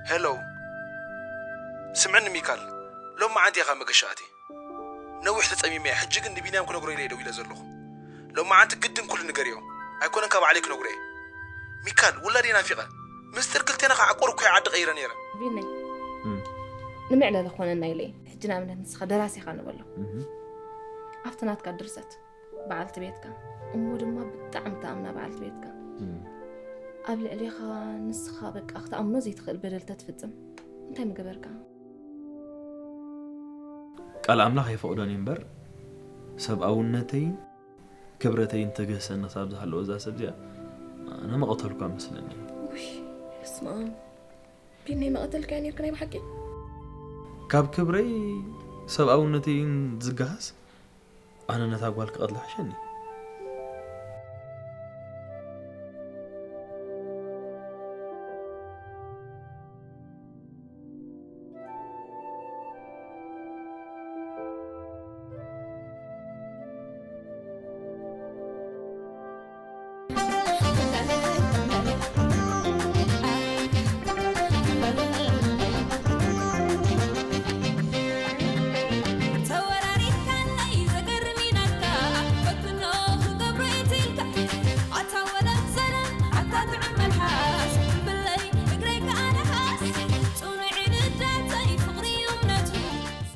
ሄሎ፣ ስምዕኒ ሚካል፣ ሎም መዓንቲ ኢኻ መገሻ ኣትየ። ነዊሕ ተጸሚመ እየ፣ ሕጂ ግን ንቢንያም ክነግሮ ኢለ እየ ደው ኢለ ዘለኹ። ሎም መዓንቲ ግድን ኩሉ ንገርዮ፣ ኣይኮነን ካብ ባዕለይ ክነግሮ እየ። ሚካል፣ ውላደይ ናፊቐ። ምስጢር ክልቴና ክዓቁር እኮ እየ ዓዲ ቀይረ ነይረ። ቢነይ፣ ንምዕለለ ክኾነና ኢለ እየ። ሕጂ ንኣብነት ንስኻ ደራሲ ኢኻ ንበሎ፣ ኣብቲ ናትካ ድርሰት በዓልቲ ቤትካ እሞ ድማ ብጣዕሚ ትኣምና በዓልቲ ቤትካ ኣብ ልዕሌኻ ንስኻ በቃ ክትኣምኖ ዘይትኽእል በደል ተትፍጽም እንታይ ምገበርካ? ቃል ኣምላኽ የፈቕዶን እዩ እምበር ሰብኣውነተይን ክብረተይን ተገህሰኒ ክሳብ ዝሃለወ እዛ ሰብ እዚኣ ኣነ መቐተልኳ መስለኒ። ውይ በስመ ኣብ ቢነይ መቐተልካያ ነርክ ናይ ብሓቂ? ካብ ክብረይ ሰብኣውነተይን ዝገሃስ ኣነ ነታ ጓል ክቐትላ ሓሸኒ።